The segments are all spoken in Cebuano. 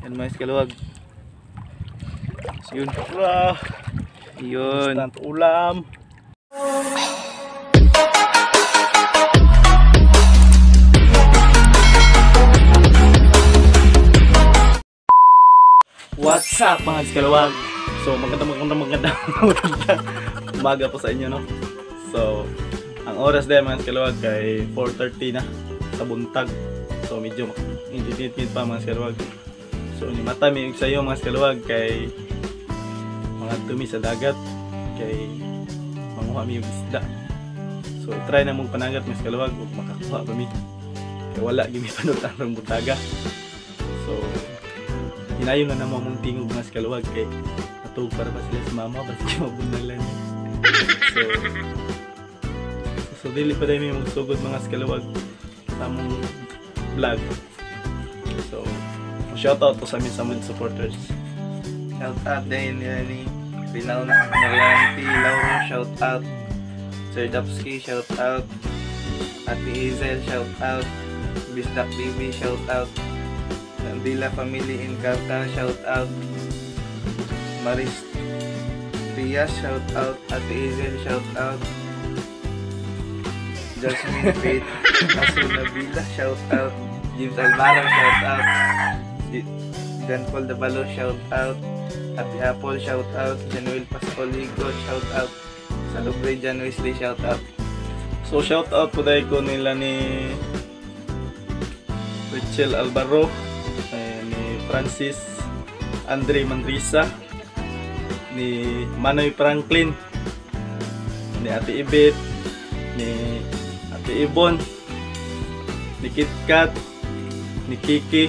Yan mga iskaluwag. Yun. Wah, Yun. instant ulam. What's up mga iskaluwag? So maganda maganda maganda maganda umaga po sa inyo, no? So ang oras din mga iskaluwag kay 4:30 na sa buntag. So medyo init-init pa mga iskaluwag. So ni mata mi sa iyo mga iskaluwag kay mga tumi sa dagat kay manguha mi og isda. So i-try na mong panagat mga iskaluwag ug makakuha ba mi. Kay wala gyud mi panot ang buntaga. So hinayon na namo among tingog mga iskaluwag kay natug para ba sila sa mama basta mabunalan. So dili pa dahil may magsugod mga iskaluwag sa among vlog. So shout out to sa amin sa mga supporters. Shout out din nila ni Pinaw na Marianti Lauro, shout out. Sir Dapski, shout out. Ate Hazel, shout out. Bisdak TV, shout out. Nandila Family in Carta, shout out. Maris Trias, shout out. Ate Hazel, shout out. Jasmine Faith Asunabila, shout out. James Alvaro, shout out. John Paul Dabalo, shout out. Ate Apple, shout out. Januel Pascoligo, shout out. Salubre Jan Wesley, shout out. So shout out po dahil ko nila ni Richel Alvaro, ni Francis Andre Mandrisa, ni Manoy Franklin, ni Ate Ibet, ni Ate Ibon, ni Kit Kat, ni Kiki.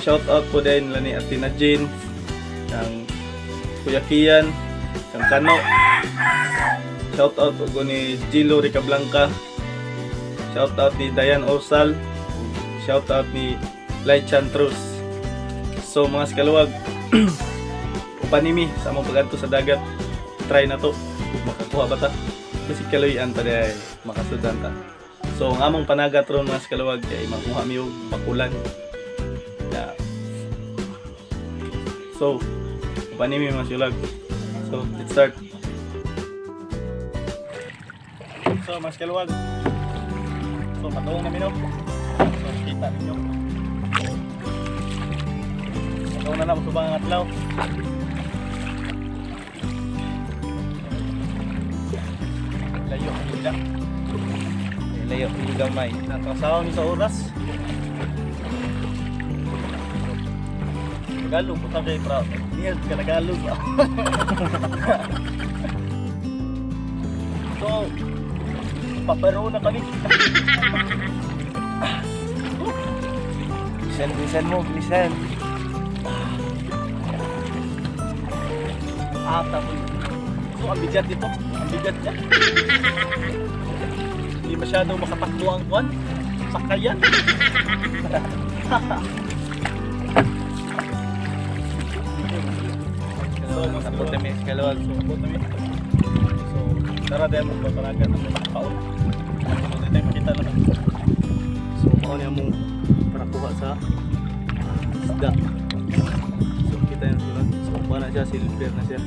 Shout out po din nila ni Ate Najin, kang Kuya Kian, kang Kano. Shout out po ni Gilo Ricablanca. Shout out ni Dayan Orsal. Shout out ni Lai Chantrus. So mga iskaluwag, upanimi sa among pagadto sa dagat. Try na to. Makakuha ba ta? Basi kaluyan ta day makasudan ta. So ang among panagat ron mga iskaluwag kay makuha mi og bakulan. Yeah. So upanimi mga iskaluwag. So let's start. So mga iskaluwag, so patuong namin, no? So kita ninyo. Patuong na naman subang ang adlaw. Layo ang hila. Layo ang gamay. Nakasawa mi sa oras. Tagalog po tayo pra. Niya ka Tagalog ba? So paparo na kami. Bilisan, bilisan mo, bilisan. Ah, tapos. So ang bigat dito. Ang bigat niya. Hindi masyadong makatakbo ang kwan. Sakayan. So, Tapos kami sa kaluwag. So, abot namin. So, tara tayo magpaparagan ng mga kaon. So, di tayo makita naman. So, maon niya mong parakuha sa isda. So, kita niyo sila. So, kuha na siya, silver na siya.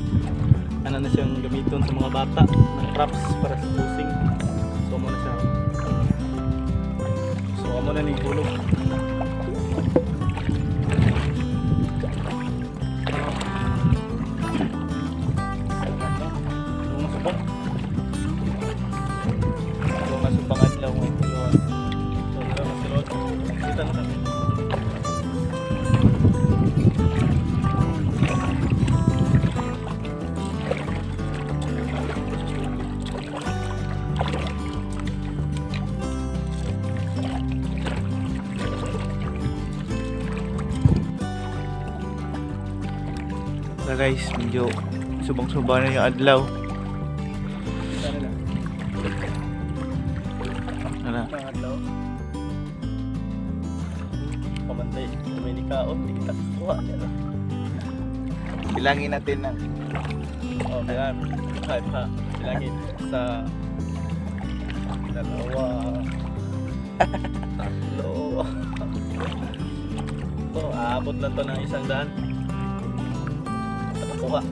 Ano na siyang gamiton sa mga bata ng props para sa pusing. So, amo na siya. So, amo na ning tulog. So, masubang adlaw ngayon kaluwag. So, tara mga iskaluwag. Kita na kami. So guys, medyo subang-suba na yung adlaw. Kita na lang. Ano? Mga adlaw. Pamantay, may nikaon, di kita kuha. Bilangin natin ng Oh, kailangan. 5 ha. Bilangin sa 2, 3. Sakto, aabot lang to ng 100. Nakakuha.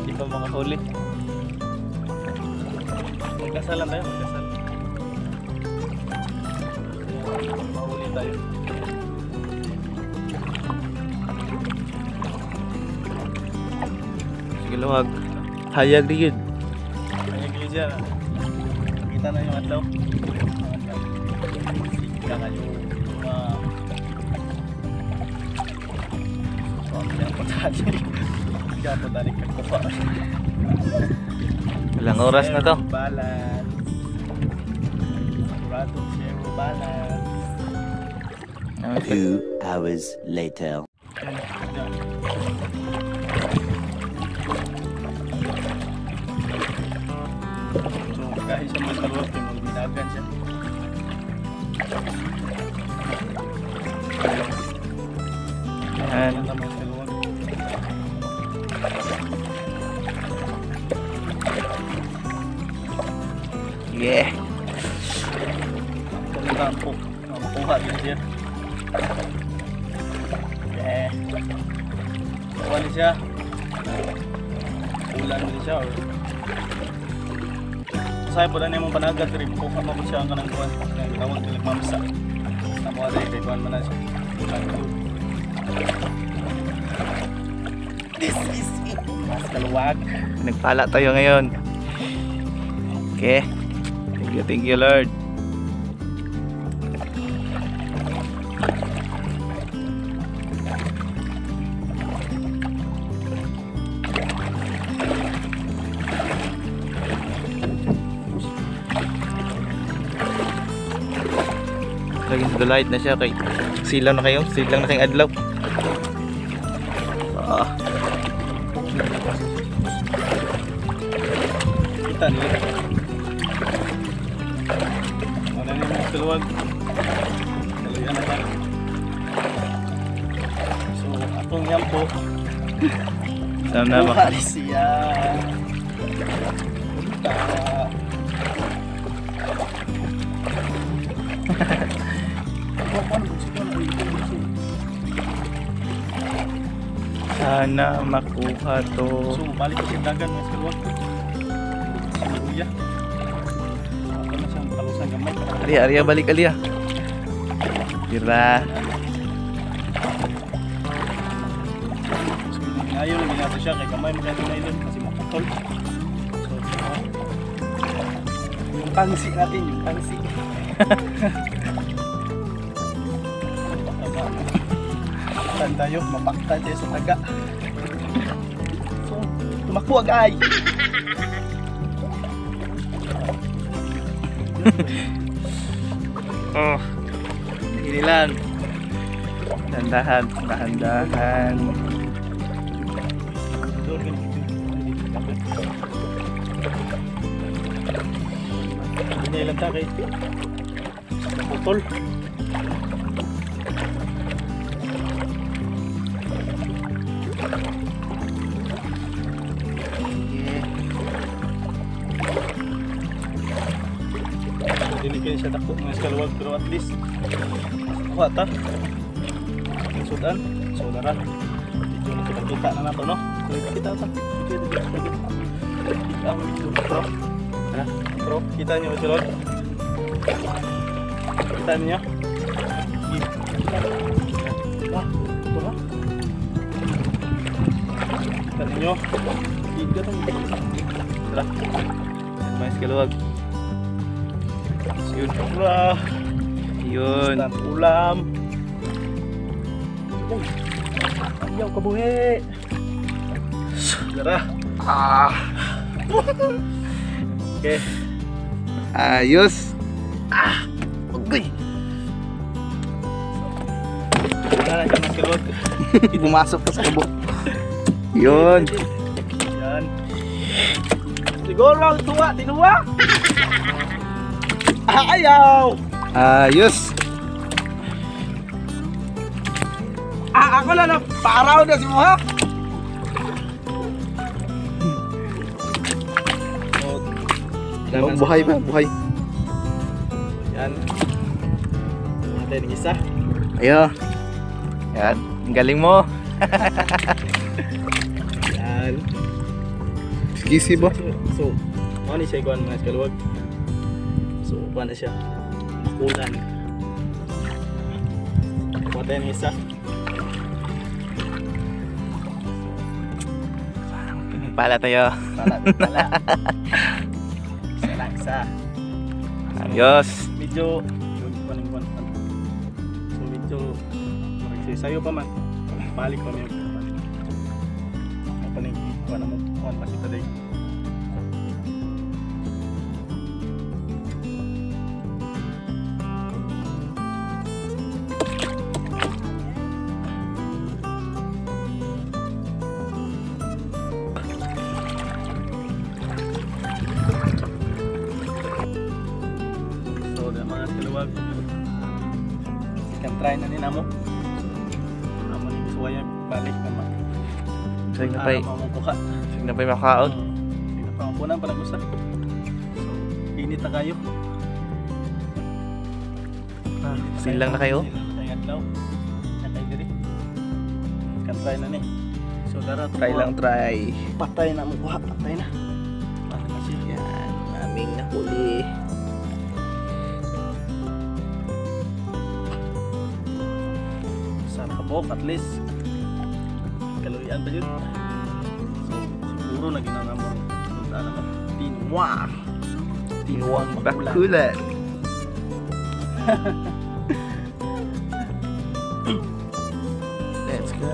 Hindi pa makahuli. Magdasal lang tayo, magdasal. Mahuli tayo. Sige luwag. Hayag di yun. Hayag yun siya. Kita na yung adlaw. Sige kayo. Ilang oras na to? Balance. Sigurado, zero balance. 2 hours later. So, kahit siya mas kaluwag, may mga binagan siya. Ayan. Yeah. Pagkampo, makuha din siya. Yeah. Kuha din siya. Ulan din siya. Or... Sabi po na niyang panagat rin. Kuha mo siya ang kanang kuhan. Tawag nila mamsa. Nakuha din kay kuhan man na siya. This is it. Mas kaluwag. Nagpala tayo ngayon. Okay. Thank you, Lord. Laging the light na siya kay silaw na kayo, silang na kayong adlaw. Ah. Kita nila. Wala na yung kaluwag. Kaluyan na tayo. So, atong yan po. Sana ba? Buha siya. Punta. Sana makuha to. So, balik ko sa dagan mga kaluwag. Siya. Ako na siyang kalusan gamay. Arya, Arya, balik Arya. Tira. So, ngayon, hindi natin siya kay gamay maganda na ilon kasi maputol. So, yung pangsi natin, yung pangsi. Mapaktan tayo, mapaktan tayo sa taga. So, tumakbo agay! Oh, hindi lang. Dahan-dahan, dahan-dahan. Hindi lang tayo kay maputol. Hindi kayo siya takbo mga iskaluwag pero at least kuha ta sudan, so dara medyo nakita na nato, no? So kita ta, kita kita bro, bro, kita nyo sulod, kita niyo kita, ito ba? Kita niyo kita tara mga iskaluwag. Yun. Wah. Yun. Instant ulam. Uy. Ayaw kabuhi. Tara. Ah. Okay. Ayos. Ah. Okay. Wala na siya mas kaluwag. Pumasok pa sa kabo. Yun. Yan. Siguro ang tuwa, tinuwa. Ayaw! Ayos! Ah, ako na na! Paraw na si Muha! Oh, buhay ba? Buhay. Yan. Natin ng isa. Ayo. Yan, ang galing mo. Yan. Kisi ba? So, mao ni siya kuan mga kaluwag. So, kuan na siya. Bakulan. Kuha tayo ng isa. Pala tayo. Pala, pala. Isa lang, isa. Ayos. Medyo, yun, kuan kuan. So, medyo, sayo pa man. Balik pa niya. Ang paning, kuan mo, kuan pa si Taday. So, mga kaluwag, second try na ni namo. Amo ni suwaya balik na ma. Sige na pa'y. Kuha. Sige na pa'y makaon. Sige na pa mapunan pa nag-usa. So, init na kayo. Silang na kayo. Silang na kayo adlaw. Na kayo diri. Second try na ni. So, dara Try lang, try. Patay na mo kuha, patay na. Patay na siya. Yan, aming nahuli. Sa kabok at least kaluyan pa yun. So siguro na ginana mo punta na tinwa Tinuang bakulan. Let's go.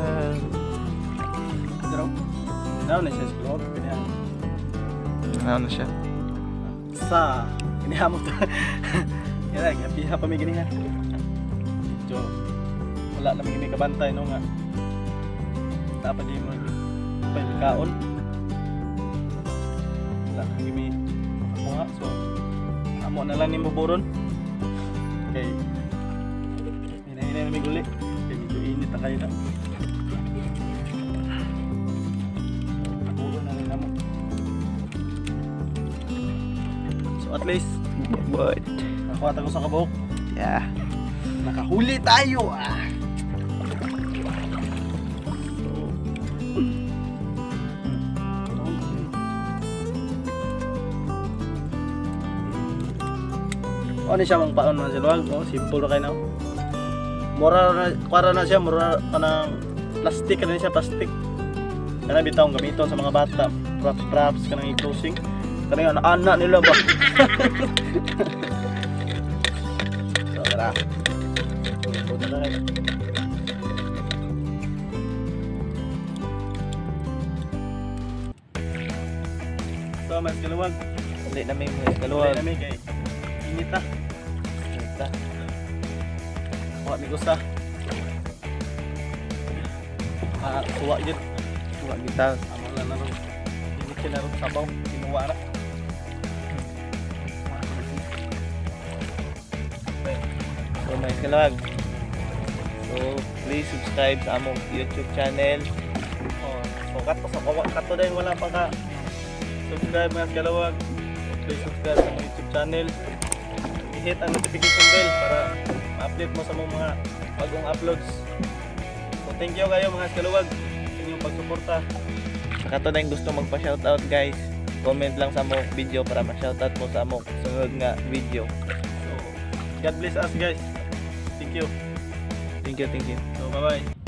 Pero now na siya siguro kanya Ano na siya? Sa kanya mo to. Kaya gapiha pa mi gini ha. Medyo wala na mi kabantay no nga. Dapat di mo kaon. Wala na mi makakuha, so amo na lang nimo buron. Kay hinay-hinay na mi guli. Kay medyo init na kayo na. So buron na lang namo. So at least But nakuha tayo sa kabuok. Yeah. Nakahuli tayo ah. So, ano siya mong paon mga siluwag? Oh, simple na kayo na. Mura na, kuwara na siya, mura kanang plastic na siya, plastic. Kana bitaw ang gamiton sa mga bata, props props kanang i-closing. Kanang anak nila ba. So tara. Punta na kayo. So, mas kaluwag. Uli na may mga kaluwag. Uli na may kay init na. Init na. Kuha mi gusta. Suwa yun. Suwa kita. Amo lang na ron. Init ka na ron sabaw. Kinuha na. So mga kaluwag. So please subscribe sa among YouTube channel. Oh, so kato sa kato din wala pa ka subscribe mga kaluwag. So, please subscribe sa among YouTube channel. I-hit ang notification bell para ma-update mo sa mga bagong uploads. So thank you kayo mga kaluwag sa inyong pagsuporta. Sa kato na yung gusto magpa-shoutout guys, comment lang sa among video para ma-shoutout mo sa among sunod nga video. So God bless us guys. Thank you. Thank you, thank you. So bye-bye.